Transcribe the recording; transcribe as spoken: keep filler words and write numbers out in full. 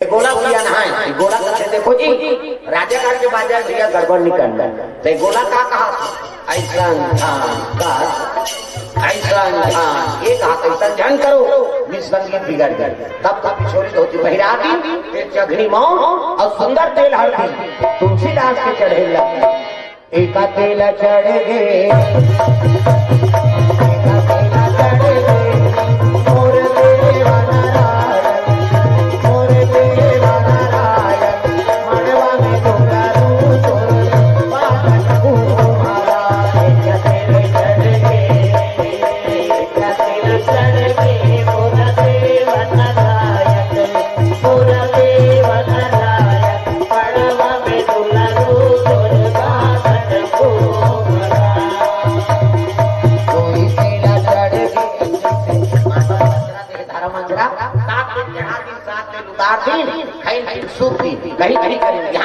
गोला भैया नहाए, गोला कथे, "देखो जी, राजा घर के बाजा भैया गड़बड़ नहीं करना।" ते गोला का कहा? "ऐसा था का, ऐसा था, ये कहा, ऐसा ध्यान करो, मिस संगीत बिगड़ गई।" तब तक छोरी धोती पहिरा दी, तेल चघनी मौन और सुंदर तेल हर दी, तुलसीदास के चढ़े लगी। एका तेला चढ़ गे, एका तेला चढ़ गे, मोर देवा नारायण, मोर देवा नारायण, मड़वा में तोरा रू तोर, बाबा को हमारा, एका तेला चढ़ गे, एका तेला चढ़ गे, मोर देवा नारायण, मोर देवा नारायण, मड़वा में तोरा रू तोर, बाबा कोई तेला चढ़ गे, माता मंजरा दे धारा मंजरा, सात दिन चढ़ा दिन, सात दिन उतार दिन, खैल दिन सूख दिन, कहीं कहीं करेंगे।